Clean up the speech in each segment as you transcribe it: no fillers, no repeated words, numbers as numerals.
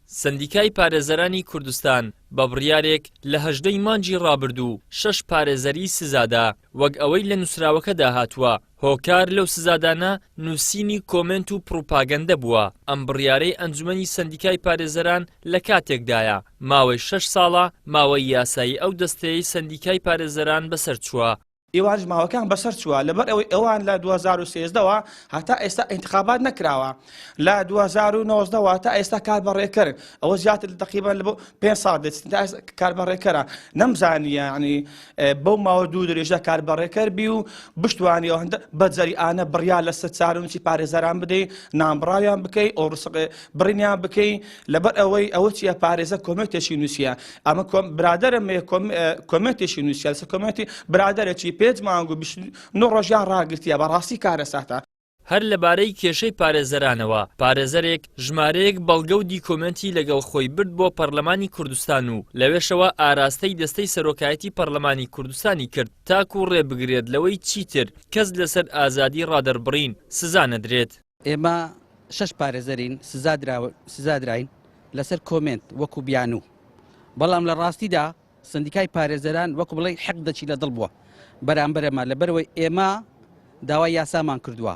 سەندیکای پارێزەرانی کوردستان بە بڕیارێک لە 18 ی مانگی ڕابردوو شەش پارێزەری سزادا، وەک ئەوەی لە نووسراوەکەدا هاتووە، هۆکار لەو سزادانە نووسینی کۆمێنت و پڕوپاگەندە بووە، ئەم بڕیارەی ئەنجومەنی سەندیکای پارێزەران لە کاتێکدایە، ماوەی شەش ساڵە ماوەی یاسایی ئەو دەستەیەی سەندیکای پارێزەران بەسەرچووە. ئێوانیش ماوەکەیان بەسەر چووە لەبەر ئەوەی ئەوان لە 2013 وە هەتا ئێستا ئینتخابات نەکراوە لە 2019 وە تا ئێستا کار بەڕێکەرن ئەوە زیاتر لە تقریبا لە بۆ پێ ساڵ دێت تا ئێستا کار بەڕێکەرە نەمزانیە یعنی بەو ماوە دوو درێژە کار بەڕێکەر بی و بشتوانی ئەو هەندە بە جەریئانە بڕیار لەسەر چارەنووسی پارێزەران بدەی نامبڕاویان بکەی ئەو ڕسق بڕینیان بکەی لەبەر ئەوەی ئەوە چیە پارێزە کۆمێنتێکی نووسیە ئەمە کۆم برادەرم هەیە کۆمێنتێکی نووسیە لەسەر کۆمێنتی برادەرێکی پێنج مانگ و 29 ڕۆژیان ڕاگرتیە بەڕاستی کارەساتە. هەر لەبارەی کێشەی پارێزەرانەوە، پارێزەرێک ژمارەیەک بەڵگە و دیکۆمێنتی لەگەڵ خۆی برد بۆ پەرلەمانی کوردستان و لەوێشەوە ئاراستەی دەستەی سەرۆکایەتی پەرلەمانی کوردستانی کرد تاکو ڕێبگرێت لەوەی چیتر کەس لەسەر ئازادی ڕادەربڕین سزا نەدرێت. ئێمە شەش پارێزەرین سزادراین لەسەر کۆمێنت وەکو بیانوو، بەڵام لە ڕاستیدا سندیکای پارێزەران وەکو بڵێی حقدەکی لە دڵ بووە بەرامبەرەمە، لەبەرئەوەی ئێمە داوای یاسامان کردووە،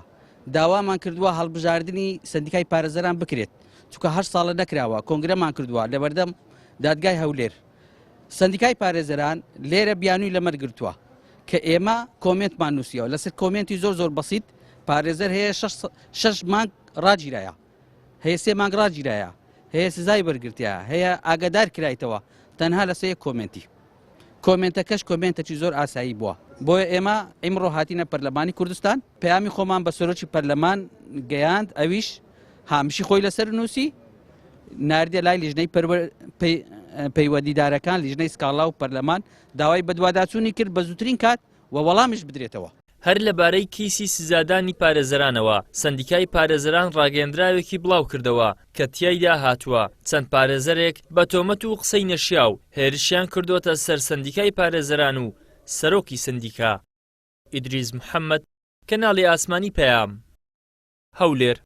داوامان کردووە هەڵبژاردنی سندیکای پارێزەران بکرێت، چونکە هەشت ساڵە نەکراوە، کۆنگرەمان کردووە لەبەردەم دادگای هەولێر. سندیکای پارێزەران لێرە بیانووی لەمەر گرتووە کە ئێمە کۆمێنتمان نووسیەوە لەسەر کۆمێنتی زۆر زۆر بەسیت، پارێزەر هەیە شەش مانگ ڕاگیرایە، هەیە سێ مانگ ڕاگیرایە، هەیە سزای وەرگرتیا، هەیە ئاگادار کرایتەوە تەنها لەسەر یەک کۆمێنتی. کۆمێنتەکەش کۆمێنتێکی زۆر ئاسایی بووە. بۆیە ئێمە ئیمڕۆ هاتینە پەرلەمانی کوردستان، پەیامی خۆمان بە سەرۆکی پەرلەمان گەیاند، ئەویش هامشی خۆی لەسەر نووسی، ناردیە لای لیژنەی پەیوەندیدارەکان، لیژنەی سکاڵا و پەرلەمان، داوای بەدواداچوونی کرد بە زووترین کات و وەڵامیش بدرێتەوە. هەر لەبارەی کەیسی سزادانی پارێزەرانەوە، سەندیکای پارێزەران ڕاگەیەندراوێکی بڵاوکردەوە کە تیایدا هاتووە، چەند پارێزەرێک بە تۆمەت و قسەی نەشیاو هێرشیان کردۆتە سەر سەندیکای پارێزەران و سەرۆکی سەندیکا. ئیدریس محەمەد، کەناڵی ئاسمانی پەیام، هەولێر.